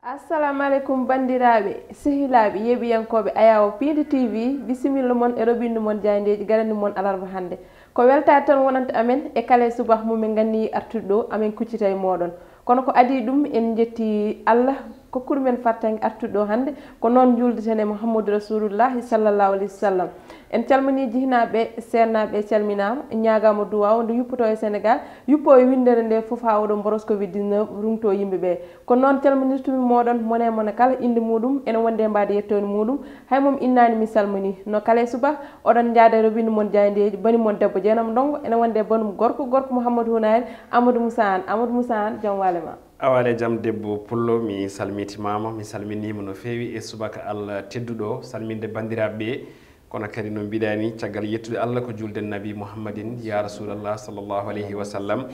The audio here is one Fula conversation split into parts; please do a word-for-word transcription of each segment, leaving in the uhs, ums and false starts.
Assalamu aleykum, banndiraaɓe, sehilaaɓe, yeeɓiyankooɓe Ayaawo Piindi T V, bisimilla mon e roɓindu mon jaayndeeji garani mon alarba hannde. Ko weltaade tan wonanta amen e kala e subaka mum en nganni artude ɗo, amen kuccita e mooɗon. Kono ko adii ɗum, en njetti Allah kokkuɗo men fartaŋŋe artude ɗo hannde. Ko noon njuuldeten e Muhammadu Rasulullahi sallallahu alayhi wa sallam. En calminii jihnaaɓe, seernaaɓe calminaama, ñaagaama duwaaw nde yuppotoo e Senegaal, yuppoo e winndere nde fof haa oɗo mboros covid dix-neuf ruŋtoo yimɓe ɓe. Ko noon calminirtumi mooɗon, mone mone kala innde muuɗum ene wonde e mbaadi yettoode muuɗum. Hay mom innaani mi salminii. No kala e subaka, oɗon njaada e roɓindu mon jaayndeeji, bani mon debbo Jeenam Ndongo, ene wonde e banum gorko, gorko Muhammadu Hunaari, Amadou Moussa Anne. Amadou Moussa Anne, jam waale ma. Awa le jam debbo Pullo, mi salmitimaama, mi salminiima no feewi e subaka Allah tedduɗo, salminde banndiraaɓe ɓe, kono kadi no mbiɗa ni, caggal yettude Allah ko juulden Nabi Muhammadin, ya Rasulallah sallallahu alayhi wa sallam.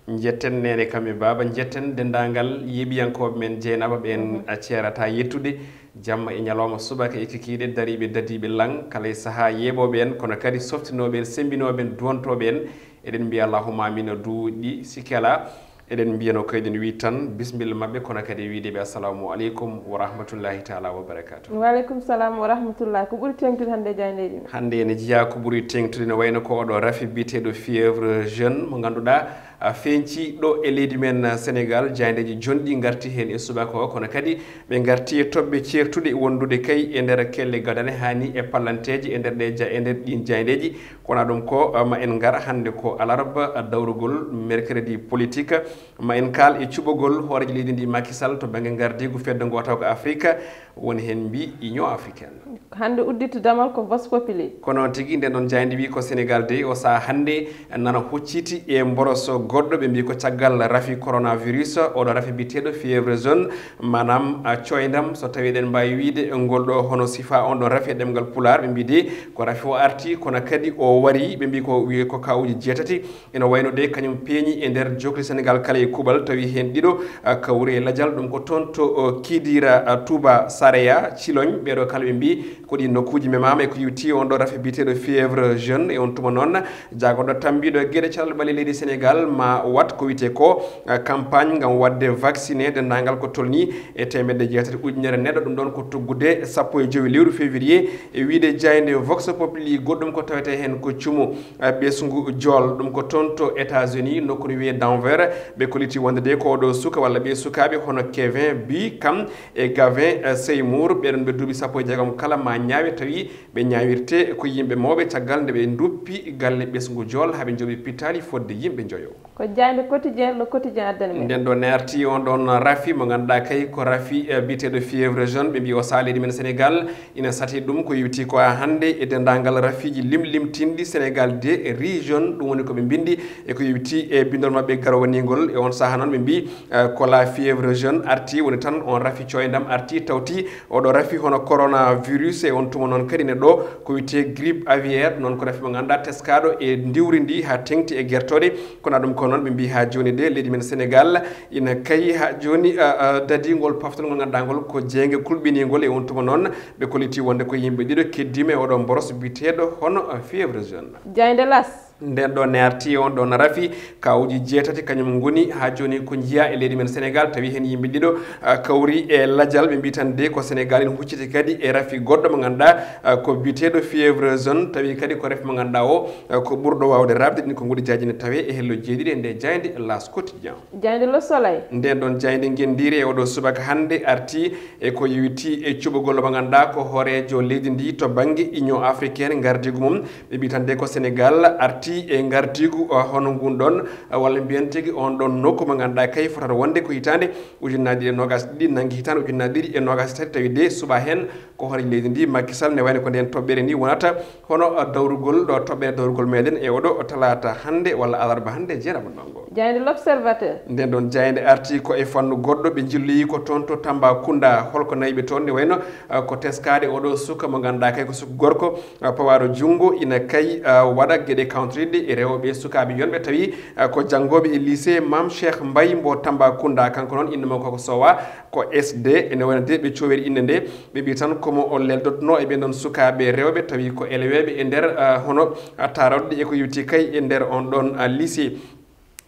Njetten neene kam e baaba, njetten denndaangal yeeɓiyankooɓe men Jeynaba ɓen, a ceerata yettude, jamma e ñalawma, subaka e kikiiɗe, dariiɓe, dadiiɓe, laŋ, kala e sahaa yeeɓooɓe en, kono kadi softinooɓe en, semmbinooɓe en, duwantooɓe en. Eɗen mbiya allahumma amin, duuɗi sikki alaa. Eɗen mbiyano ko eɗen wi tan bisimilla maɓɓe, kono kadi e wiide ɓe assalamu aleykum wa rahmatullahi taala wa barakatuh. Wa aleykum salam wa rahmatullah. Ko ɓuri teŋtude hannde e jaayndeeji men? Hannde ene jeyaa ko ɓuri teŋtude, ne wayno ko oɗo rafi biyeteeɗo fièvre jaune mo ngannduɗaa, a, feeñci ɗo e leydi men, a, Senegaal. Jaayndeeji jonɗi ngarti heen e subaka o, kono kadi ɓe ngarti e toɓɓe ceertuɗe wondude kay e nder kelle gadane, haa ni e pallanteeje e nder ɗe ja-, e nder ɗiin jaayndeeji. Kono ɗum ko, a, ma en ngar hannde ko alarba, a, dawrugol mercredi politique. Ma en kaal e cuɓogol hooreejo leydi ndi Macky Sall to bannge ngardiigu fedde ngootawka Afrique, woni heen mbi Union africaine. Hannde udditto damal ko Vox Populi. Ko noon tigi, nden ɗon jaaynde wi ko Senegaal dey o sahaa hannde nana hucciti e mboroso goɗɗo, ɓe mbi ko caggal rafi coronavirus, oɗo rafi biyeteeɗo fièvre jaune, maanaam, a, cooyndam, so tawi eɗen mbaawi wiide ngol ɗo hono sifa on ɗon rafi e ɗemngal Pulaar, ɓe mbi de ko rafi o arti, kono kadi o wari, ɓe mbi ko wiye ko kawuji jeetati. Ina wayno de kañum peeñi e nder jokli Senegaal kala e kuuɓal, tawi heen ɗiɗo, a, kawri e lajal, ɗum ko toon to, o, Kidira, a, Touba Sareya, Ciloñ, ɓeeɗo kala ɓe mbi ko ɗi nokkuuji memaama e ko yowti on ɗo rafi biyeteeɗo fièvre jaune. E on tuma noon, jaagonɗo tambiiɗo geɗe cellal ɓalli leydi Senegaal ma wat ko wiyetee ko, a, campagne ngam waɗde vacciné denndaangal ko tolni e teemedde jeetati ujunere neɗɗo, ɗum ɗon ko tuggude sappo e jowi lewru février, e wiyde jaaynde Vox Populi. Goɗɗum ko tawetee heen ko cumu, a, ɓesngu jool, ɗum ko toon to États-Unis, nokku no wiyee Denver. Ɓe kolliti wonde de ko oɗo suka walla ɓee sukaaɓe hono Kevin Bi kam e Gavin, a, Seymour, ɓeɗon ɓe duuɓi sappo e jeegom kala ma ñaawe, tawi ɓe ñaawirte ko yimɓe mawɓe, caggal nde ɓe nduppi galle ɓesngu jool haa ɓe njooɓi pittaali fodde yimɓe njoyo. Ko jaaynde Quotidien, Le Quotidien addani men. Nden ɗo ne arti on ɗon rafi mo ngannduɗaa kay ko rafi, eh, biyeteeɗo fièvre jaune, ɓe mbi o sahaa leydi men Senegaal. Ina sati ɗum ko yowti ko haa hannde e denndaangal rafiiji limlimtinɗi Senegaal de e région, ɗum woni ko ɓe mbinndi e ko yowti e binndol maɓɓe garwaningol. E on sahaa noon ɓe mbi, eh, ko la fièvre jaune arti, woni tan on rafi cooyndam arti, tawti oɗo rafi hono coronavirus. E on tuma noon kadi ne ɗo ko wiyetee grippe aviaire, noon ko rafi mo ngannduɗaa teskaaɗo e ndiwri ndi haa teŋti e gertooɗe. Kono ɗum ko noon ɓe mbi haa jooni de leydi men Senegaal ina kayi haa jooni, a, a, dadingol poftal ngol ngannduɗaa ngol ko jeynge kulɓiningol. E on tuma noon ɓe kolliti wonde ko yimɓe ɗiɗo keddiima e oɗo mboros biyeteeɗo hono, a, fièvre jaune. Jaaynde L'As. Nden ɗo ne arti on ɗo no rafi kawuji jeetati kañum ngoni haa jooni ko njiyaa e leydi men Senegaal, tawi heen yimɓe ɗiɗo, a, kawri e lajal. Ɓe mbi tan de ko Senegaal ina hucciti kadi e rafi goɗɗo mo ngannduɗaa, a, ko biyeteeɗo fièvre jaune, tawi kadi ko rafi mo ngannduɗaa o, a, ko ɓurɗo waawde raɓde. Ɗin ko nguɗi jaaji ne tawee e hello jeeɗiɗi e nde jaaynde L'As Quotidien. Jaaynde Le Soleil. Nden ɗon jaaynde ngenndiire e oɗo subaka hannde arti e ko yowiti e cuɓogol mo ngannduɗaa ko hooreejo leydi ndi to bannge Union africaine, ngardiigu mum. Ɓe mbi tan de ko Senegaal arti e ngardiigu, uh, hono ngun ɗon, uh, walla mbiyen tigi on ɗon nokku mo ngannduɗaa kay fotata wonde ko hitaande ujunnaaji ɗiɗi e noogaas e ɗiɗi nanngi hitaande ujunnaaji ɗiɗi e noogaas e tati, tawi de suɓaa heen ko hooreejo leydi ndi Macky Sall, ne wayno ko nden toɓɓere ni wonata hono, uh, dawrugol ɗo toɓɓere dawrugol meɗen e oɗo talaata hannde walla alarba hannde, Jeerama Ndongo. Jaaynde L'Observateur. Nden ɗon jaaynde arti ko e fannu goɗɗo, ɓe njilloyi ko toon to Tambacounda. Holko nayi ɓe toon? Ne wayno, uh, ko teskaade oɗo suka mo ngannduɗaa kay ko suka gorko, uh, pawaaɗo junngo, ina kay, uh, waɗa geɗe kawtoriɗe e rewɓe sukaaɓe yonɓe, tawi, uh, ko janngooɓe e lycée Mame Cheikh Mbaye mbo Tambacounda. Kanko noon innde makko ko Sowa, ko S D, ene wayno de ɓe coowiri innde nde, ɓe mbi tan ko mo o leldotno e ɓen ɗon sukaaɓe rewɓe, tawi ko elweeɓe e nder, ah, hono, ah, tarawɗe e ko yowti kay e nder on ɗon, ah, lycée.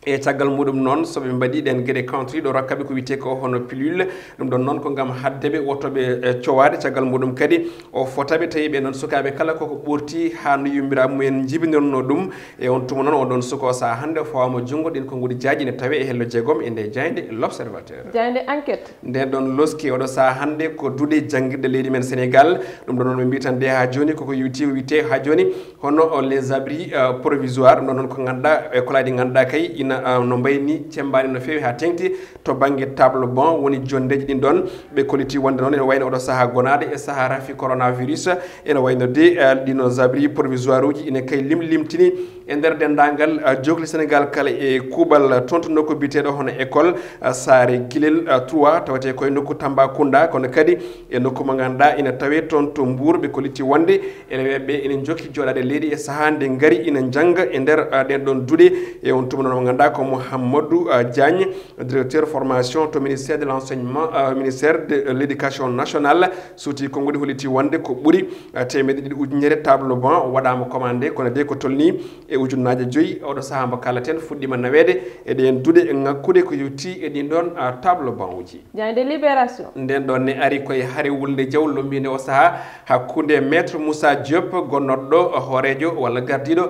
E caggal muɗum noon, so ɓe mbaɗi ɗeen geɗe contre ɗo rokkaɓe ko wiyetee ko hono pilule, ɗum ɗon noon ko ngam haɗde ɓe wottoɓe e cowaade. Caggal muɗum kadi o fotaɓe tawi ɓe noon sukaaɓe kala koko ɓurti haa no yummiraɓe mumen njibinirno ɗum. E on tuma noon, on ɗon suka o sahaa hannde o fawaama junngo, ɗin konnguɗi jaaji ne tawe e hello jeegom e nde jaaynde L'Observateur. Jaaynde Enquête. Nden ɗon loski oɗo sahaa hannde ko duɗe janngirɗe leydi men Sénégal. Ɗum ɗon noon ɓe mbiyi tan de haa jooni koko yuti o wiyetee haa jooni hono les abris provisoires, ɗum ɗon noon ko ngannduɗaa e kolaaji ngannduɗaa kay ina no mbayni cemmbani no feewi haa teŋti to bannge table banc woni jonndeeji ɗin ɗon. Ɓe kolliti wonde noon ene wayno oɗo sahaa gonaade e sahaa rafi coronavirus, ene wayno de ɗino abris provisoire uji ina kay limlimtini e nder denndaangal jokli Sénégal kala e kuuɓal toon to nokku biyeteeɗo hono école Saare Gilel trois, tawetee koye nokku Tambacounda, kono kadi e nokku mo ngannduɗaa ina tawee toon to Mbour. Ɓe kolliti wonde élève ɓe ina njokki jooɗaade leydi e sahaa nde ngari ina njannga e nder ɗeen ɗon duɗe. E on tuma noon mo ngannduɗaa ko Mouhamadou Diagne, directeur formation to ministère de l'enseignement, ministère de l'éducation nationale, suuti konnguɗi holliti wonde ko ɓuri teemedde ɗiɗi ujunere table banc waɗaama commandé, kono de ko tolnii e ujunnaaje joyi oɗo sahaa mbo kalaten fuɗɗiima naweede e ɗeen duɗe ŋakkude ko yottii e ɗin ɗon table banc uji. Jaaynde Libération. Nden ɗon ne ari koye hare wulnde jaw lombiinde o sahaa hakkunde Maître Moussa Diop, gonnooɗo hooreejo walla gardiiɗo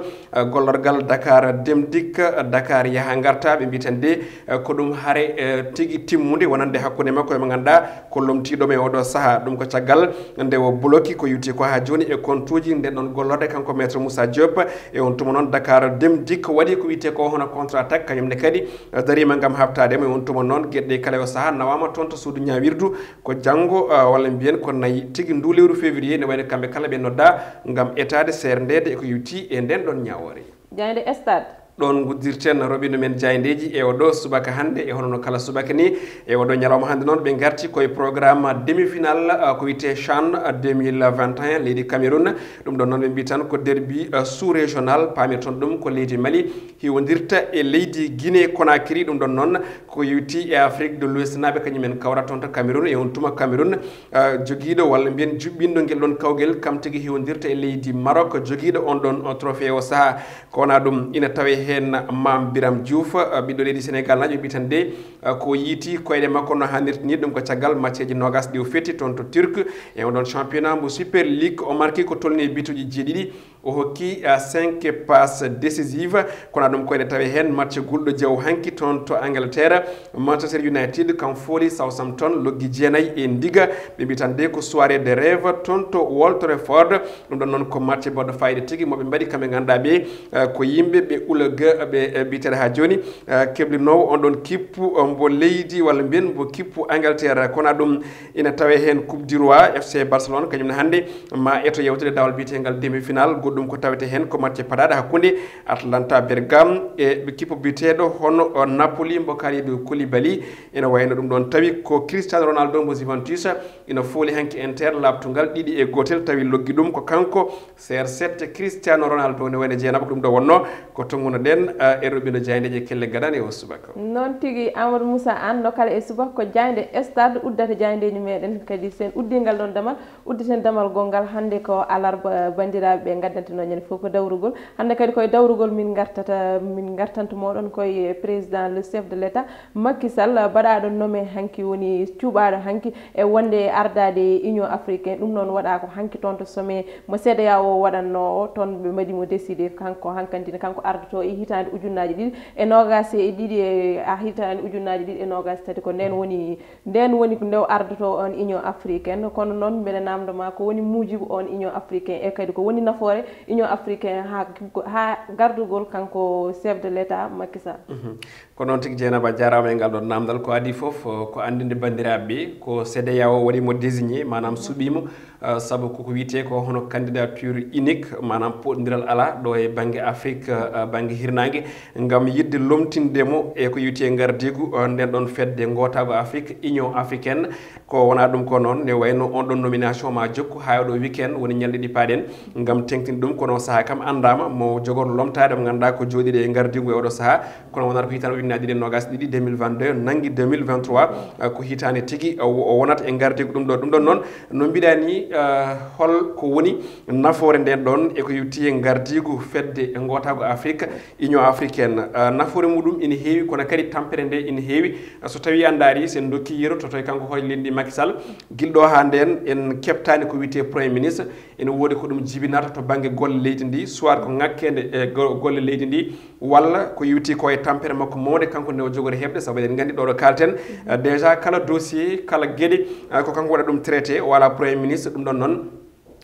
gollorgal Dakar Dem Dikk, Dakar Yaha Ngarta, ɓe mbiyi tan de ko ɗum hare tigi timmunde wonande hakkunde makko e mo ngannduɗaa ko lomtiiɗo mo e oɗo sahaa. Ɗum ko caggal nde o bloki ko yuti ko haa jooni e kontuuji nden ɗon gollorde kanko Maître Moussa Diop. E on tuma noon Dakar Dem Dikk waɗi ko wiyetee ko hono contre attaque, kañum ne kadi dariima ngam haɓtaade mo. E on tuma noon geɗe ɗe kala o sahaa nawaama toon to suudu ñaawirdu ko janngo walla mbiyen ko nayi tigi ndu lewru février, ne wayno kamɓe kala ɓe noddaa ngam etaade seerndeede e ko yuti e nden ɗon ñaawoore. Jaaynde Stade. Ɗoon nguddirten roɓindo men jaayndeeji e oɗo subaka hannde, e hono no kala subaka ni, e oɗo ñalawma hannde noon, ɓe ngarti koye programme demi-finale, ah, ko wiyetee CHAN deux mille vingt et un leydi Cameroun. Ɗum ɗoon noon ɓe mbiyi tan ko derby, ah, sous-régional, paamirton ɗum ko leydi Mali hiwondirta e leydi Guinée Conakry. Ɗum ɗoon noon ko yowti e Afrique de l'Ouest naaɓe, kañum en kawra toon to Cameroun. E on tuma Cameroun, ah, jogiiɗo walla mbiyen juɓɓinɗo ngel ɗoon kawgel, kam tigi hiwondirta e leydi Maroc, jogiiɗo on ɗoon, o, trophée o sahaa. Ko wonaa ɗum, ina tawee heen Mame Birame Diouf, ɓiɗɗo leydi Sénégal, najo ɓitan de, ko yiiti koyɗe makko no haanirta ni. Ɗum ko caggal matcheeji noogas ɗi o fetti toon to Turc e on ɗon championnat mbo Super League. O marki ko tolni e bituuji jeeɗiɗi, o hokki, ah, cinq passes décisives. Ko wonaa ɗum, ko ene tawee heen match gulɗo jaw hanki toon to Angleterre. Manchester United kam fooli Southampton loggi jeenayi e ndiga. Ɓe mbiyi tan de ko soirée de rêve toon to Old Trafford. Ɗum ɗon noon ko match baɗɗo fayida tigi mo ɓe mbaɗi kamɓe ngannduɗaa ɓe, eh, ko yimɓe ɓe ulaga ɓe, eh, mbiyeteeɗo haa jooni, eh, keblinoowo on ɗon kippu, eh, mbo leydi walla mbiyen mbo kippu Angleterre. Kono ɗum ina tawee heen Coupe du Roi, F C Barcelone kañum ne hannde ma eto yewtude dawal biyeteengal demi-finale. Goɗɗum ko tawete heen ko match paɗaaɗo hakkunde Atalanta Bergame e kippu biyeteeɗo hono, eh, Napoli mbo Kalidou Koulibaly. Ina wayno ɗum ɗon tawi ko Cristiano Ronaldo mbo Juventus ina fooli hanki Inter laaɓtungal ɗiɗi e gootel, tawi loggi ɗum ko kanko C R sept Cristiano Ronaldo. Ne wayno jeenaɓo ko ɗum ɗo wonno ko tonngunoɗen, eh, e roɓindo jaayndeeji e kelle gadane o subaka. Noon tigi, Amadou Moussa Anne, no kala e subaka ko jaaynde Stade uddata jaayndeeji meɗen. Kadi sen uddii ngal ɗon damal, udditen damal gonngal hannde ko alarba, banndiraaɓe ɓe ngaddantenoo ñande fof ko dawrugol. Hannde kadi koye dawrugol min ngartata, min ngartanta mooɗon koye président le chef de l'État Macky Sall, baɗaaɗo nommé hanki woni cuɓaaɗo hanki e wonde ardaade Union Africaine. Ɗum noon waɗaa ko hanki toon to sommet mo C E D E A O waɗannoo o, toon ɓe mbaɗi mo décidé kanko hankanti ne kanko ardotoo e hitaande ujunnaaji ɗiɗi e noogaas e ɗiɗi e, a, hitaande ujunnaaji ɗiɗi e noogaas e tati. Ko ndeen woni, ndeen woni ko nde o ardotoo on Union Africaine. Kono noon mbeɗa naamndo ma ko woni muujibu on Union Africaine e kadi ko woni nafoore Union Africaine haa, haa gardugol kanko chef de l'État Macky Sall. Mhm. Ko noon tigi, Jeynaba, jaaraama e ngal ɗon naamndal. Ko adii fof, eh, ko anndinde banndiraaɓe ɓe ko C E D E A O waɗi mo désigné, maanaam suɓii mo, eh, sabu koko wiyetee ko hono candidature unique, maanaam poɗndiral alaa ɗo e bannge Afrique, eh, bannge hirnaange, ngam yiɗde lomtinde mo e ko wiyetee ngardiigu, eh, nden ɗon fedde ngootaagu Afrique, Union Africaine. Ko wonaa ɗum ko noon, ne wayno on ɗon nomination ma jokku haa e oɗo weekend, woni ñalɗi ɗi paaɗen, ngam teŋtinde Ɗum kono saha kam anndama mo jogor lomtaade mo ngannduɗaa ko jooɗiiɗo e ngardiigu e oɗo saha, kono wonata ko hitaande ujunnaji ɗiɗi e nogas ɗiɗi deux mille vingt-deux nanngi deux mille vingt-trois. Eh, ko hitaande tigi o o wonata e ngardiigu ɗum ɗo. Ɗum ɗon noon, no mbiɗa ni, eh, hol ko woni nafoore nden ɗon e ko yowti e ngardiigu fedde e ngootagu Afrique, Union africaine? Eh, nafoore muɗum ina heewi, kono kadi tampere nde ina heewi. Eh, so tawi a ndaari, sen dokki yeru to toye kanko hooreejo leydi ndi Macky Sall, gilɗo haa nden en keɓtaani ko wiyetee Premier ministre. Ene woodi ko ɗum jibinata to bannge golle leydi ndi, soit ko ŋakkeende e go- golle leydi ndi, walla ko yowti ko e tampere makko mawnde, kanko nde o jogori heɓde, sabu eɗen nganndi ɗo ɗo kalten, eh, déjà kala dossier, kala geɗe, eh, ko kanko waɗa ɗum traité, o ala Premier ministre. Ɗum ɗon noon,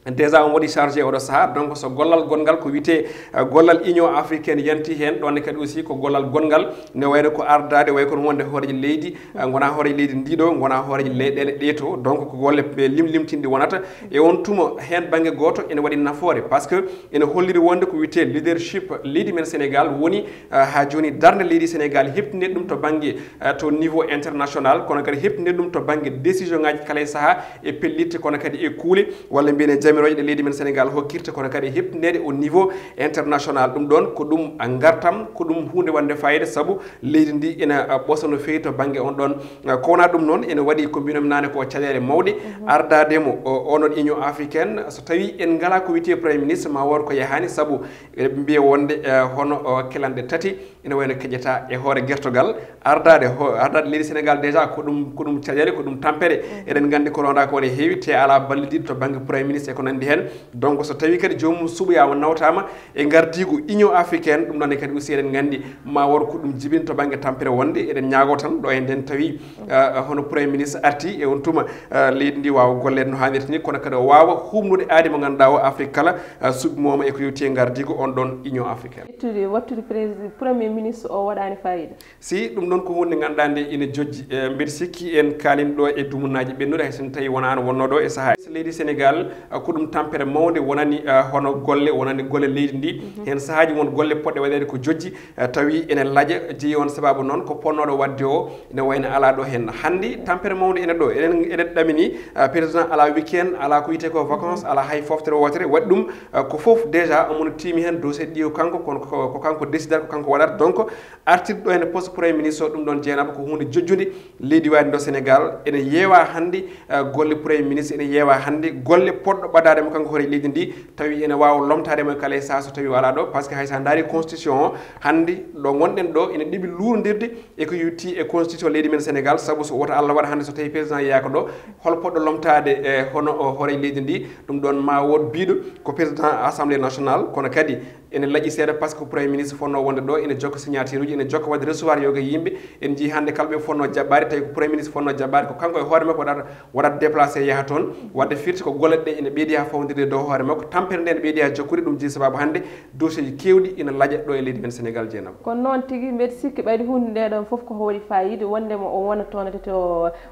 déjà on waɗi chargé oɗo saha. Donc so gollal gonngal ko wiyetee, eh, gollal Union africaine yanti heen, ɗon ne kadi aussi ko gollal gonngal, ne wayno ko ardaade, way kono wonde hooreejo leydi, eh, ngona hooreejo leydi ndi ɗo, ngona hooreejo leyɗeele ɗe to. Donc ko golle, eh, lim- limtinɗi wonata. E on tuma heen bannge gooto ene waɗi nafoore, parce que ene holliri wonde ko wiyetee leadership leydi men Sénégal woni, eh, haa jooni darnde leydi Sénégal, heptinde ɗum to bannge, eh, to niveau international, kono kadi heptinde ɗum to bannge décision ngaji kala e saha, e pellitte, kono kadi e kuule, walla mbiyen e jamirooje ɗe leydi men Sénégal hokkirta, kono kadi heptinede au niveau international. Ɗum ɗon ko ɗum, ah, ngartam, ko ɗum huunde wonde fayida, sabu leydi ndi ina, ah, ɓosa no feewi to bannge on ɗon. Ah, ko wona ɗum noon, ene waɗi ko mbinomi naane ko caɗeele mawɗe, mhm, ardaade mo o, onon Union africaine. So tawi en ngala ko wiyetee Premier ministre, ma wood ko yahaani, sabu eɗen mbiya wonde, eh, hono, o, kelanɗe tati ina wayno keƴata e hoore gertogal. Ardaade ho- ardaade leydi Sénégal déjà ko ɗum, ko ɗum caɗeele, ko ɗum tampere. Mhm. Eɗen nganndi ko ronda ko ne heewi, te ala ballidiiɗo to bannge Premier ministre e ko nanndi heen. Donc so tawi kadi joomum suɓoyaama, nawtaama e ngardiigu Union africaine, ɗum ɗon ne kadi aussi eɗen nganndi ma wood ko ɗum jibini to bannge tampere wonde. Eɗen ñaago tan ɗo e nden tawi, eh, hono Premier ministre arti e on tuma, eh, leydi ndi waawa golleede no haanirta ni, kono kadi o waawa humnude aadi mo ngannduɗaa o Afrique kala, eh, suɓi mooma e ko yowti e ngardiigu on ɗon Union africaine. Ittude wattude prési- Premier ministre o waɗaani fayida. Si, ɗum ɗon ko huunde ngannduɗaa nde ina jojji. Eh, mbeɗa sikki en kaalin ɗo e dumunaaji ɓennuɗi, hay so tawi wonaano wonnoo ɗo e sahaa. So leydi Sénégal, eh, ko ɗum tampere mawnde wonani, eh, hono golle, wonani golle leydi ndi. Mhm. Heen sahaaji won golle poɗɗe waɗeede ko jojji, eh, tawi ene laƴa. Jeyi on sababu noon ko ponnooɗo waɗde o ene wayno alaa ɗo heen. Hannde tampere mawnde ene ɗo, eɗen, eɗen ɗamini, eh, président alaa weekend, alaa ko wiyetee ko vacances, alaa hay foftere wootere. Waɗi ɗum, eh, ko fof déjà omo tiimi heen dossier ɗi ko kanko, kono ko, ko kanko décidata, ko kanko waɗata. Donc, artirde ɗo heen poste Premier ministre o, ɗum ɗon Dieynaba ko huunde jojjunde leydi waɗi ndo Sénégal. Ene yeewa hannde, eh, golle Premier ministre, ene yeewa hannde golle poɗɗo ɓadaade mo kanko hoore leydi ndi, tawi ene waawa lomtaade mo e kala e saha so tawi o alaa ɗo, parce que hay so a ndaari constitution o, hannde ɗo ngonɗen ɗo ene ɗeɓi luurondirde e ko yowti e constitution leydi men Sénégal, sabu so woto Allah waɗ hannde so tawi président yeyaaka ɗo, hol poɗɗo lomtaade e hono o hoore leydi ndi? Ɗum ɗon ma wood biiɗo ko président assemblée nationale, kono kadi ene laƴi seeɗa, parce que ko Premier ministre fonnoo wonde ɗo, ene jokka signature uji, ene jokka waɗde recevoir yoga e yimɓe. En njii hannde kala ɓe fonnoo jaɓɓaade, tawi ko Premier ministre fonnoo jaɓɓaade, ko kanko e hoore makko waɗata, waɗata déplacé yaha toon. Waɗde firti ko golle ɗe ene ɓeydi haa fawondirde dow hoore makko, tampere nde ene ɓeydi haa jokkude. Ɗum jeyi sababu hannde dossier ji keewɗi ina laƴa ɗo e leydi men Sénégal, Dieynaba. Kono noon tigi, mbeɗa sikki ɓayde huunde nde ɗon fof ko waɗi fayida, wondema o wona toon to,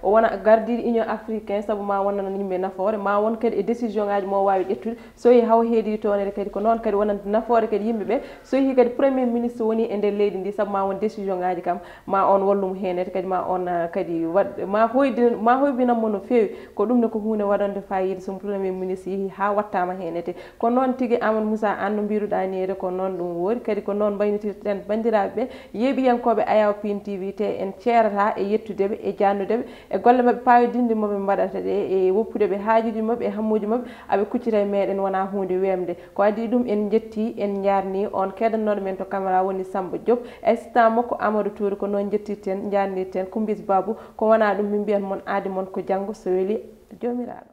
o wona gardiiɗo Union africaine, sabu ma wonnano yimɓe nafoore, ma won kadi e décision ngaji mo waawi ƴettude. So yehi haw heedi toonede kadi ko noon kadi wonande nafoore kadi yimɓe ɓe. So yehi kadi Premier ministre woni e nder leydi ndi, sabu ma won décision ngaji kam, ma on wallumo heenede kadi, ma on, ah, kadi waɗ, ma hoydi-, ma hoybinan mo no feewi. Ko ɗum ne ko huunde waɗande fayida so Premier ministre yehi haa wattama heenede. Ko noon tigi Amadou Moussa Anne no mbiruɗa ni ede, ko noon ɗum woori. Kadi ko noon mbaynotirten banndiraaɓe ɓe, yeeɓiyankooɓe Ayaw Pin T V, te en ceerata e yettude ɓe, e jannude ɓe, e golle maɓɓe paayoɗinɗe mo ɓe mbaɗata ɗe, e woppude ɓe haajuuji maɓɓe, e hammuuji maɓɓe, aɓe kuccita e meɗen, wonaa huunde weemde. Ko adii ɗum, en njetti, en njaarni on keedannooɗo men to caméra woni Samba Diop, assistant makko Amadou Touré, ko noon njettirten, njaarnirten Kumbis Babou. Ko wonaa ɗum, min mbiyat mon aadi mon ko janngo so weli Joomiraaɗo.